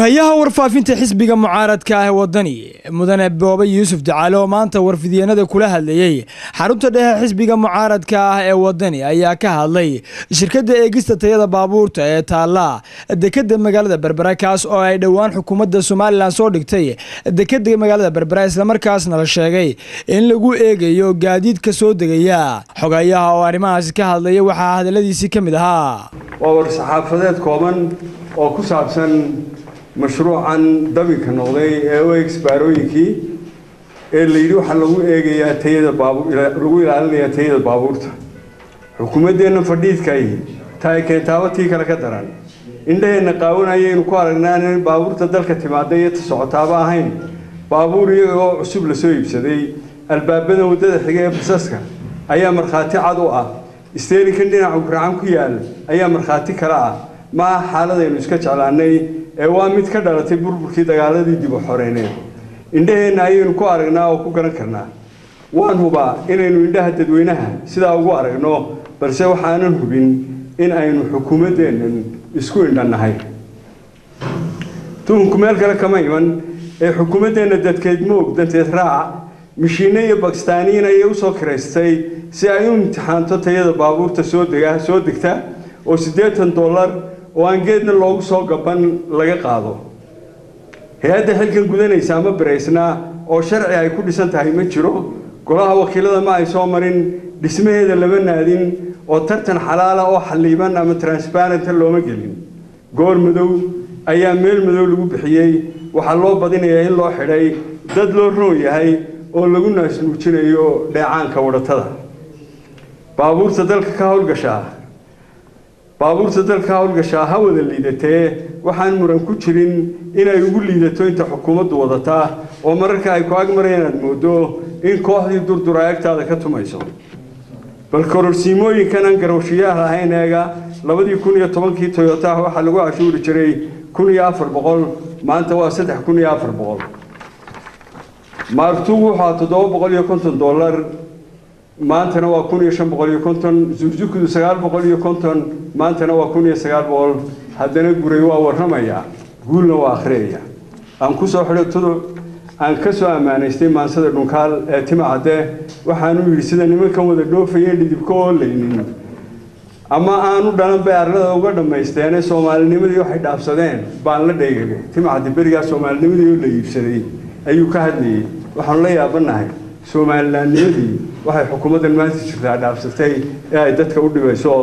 Xoghayaha warfaafinta xisbiga mucaaradka ah ee Wadani, mudane Boobe Yuusuf Ducaale, oo maanta warfidyeennada kula hadlayey xarunta dhexe xisbiga mucaaradka ah ee Wadani, ayaa ka hadlay shirkadda eegista tayada baabuurta ee taalla dekadda magaalada Berbera, kaas oo ay dhowaan xukuumadda Somaliland soo dhigtay dekadda magaalada Berbera, islamarkaasna la sheegay in lagu eegayo gaadiidka soo degaya. Xoghayaha oo arrimahaasi ka hadlaya waxaa hadaladiisii ka mid ahaa: Waa war-saxaafadeed kooban oo ku saabsan mashruucan dabinka noqday ee u eeg isbaarooyinkii ee la yidhi waxaa lagu eegayaa tayada baabu, lagu ilaalinayaa tayada baabuurta. Xukuumaddeenna fadhiidkay taay keentaaba tii kale ka daran. Indhaheenna qaawanayaynu ku aragnaa in baabuurta dalka timaada iyo ta socotaaba ahayn baabuur iyaga oo cusub lasoo iibsaday. Albaabada waddada xiga ee basaska ayaa markhaati cad u ah, isteerinkan dhinaca guracan ku yaal ayaa markhaati kale ah. Ma aha xaaladaynu iska jeclaanay ee waa mid ka dhalatay burburkii dagaaladii dib u xoreyneed. Indhaheenna ayaynu ku aragnaa oo ku garan karnaa. Waan hubaa inaynu indhaha dadweynaha sidaa ugu aragno, balse waxaanan hubin in aynu xukuumaddeennan isku indhannahay. Tuhunku meel kale kama iman ee xukuumaddeenna dadkeed moog danteed raac mishiinno iyo bakistaaniyiin ayay usoo kiraystay si ay u imtixaanto tayada baabuurta soo dega, soo degta, oo $80 oo aan geedna loogu soo gaban laga qaado. Hay-adda xilkan gudanaysa ama baraysna oo sharci ay ku dhisan tahay ma jiro. Golaha wakiilada ma ay soo marin, dhismaheeda lama naadin, oo tartan xalaala oo xalliiban ama transparent ah looma gelin. Goor madow ayaa meel madow lagu bixiyey. Waxaa loo badinayaa in loo xidhay dad loo roon yahay oo lagu naasnuujinayo dheecaanka wadhatada. Baabuurta dalka ka howlgashaa, baabuurta dalka ka howlgashaa ha wada liidatee, waxaan muran ku jirin inay ugu liidato inta xukuumaddu wadataa, oo mararka ay ku ag marayaan aad moodo in kooxdii Durdura agtaada ka tumayso. Bal kororsiimooyinkan aan garowshiyaha lahayn eega. 2010-kii Toyotaha waxaa lagu cashuuri jiray 1400, maanta waa 3400. Mark II-gu waxaa $750, maantana waa 1550. Suzukidu 950, maantana waa 1900. Haddana guray waa warramaya, guulna waa akhriyaya. Aan ku soo xidho tuduc aan ka soo ammaanaystay maansada Dhunkaal ee Timacadde. Waxaanu yidhi: "Sida nimankan wada dhoofayeen dhidibka oolaynin ama aanu dhalan bay arlada uga dhammaysteene, soomaalinimadii waxay dhaafsadeen baan la dheegagay." Timacadde berigaa soomaalinimadii oo la iibsaday ayuu ka hadlayey. Waxaanu la yaabanahay soomalilaannimadii waxay xukuumaddan maanta jirtaa dhaafsatay ee ay dadka u dhibayso.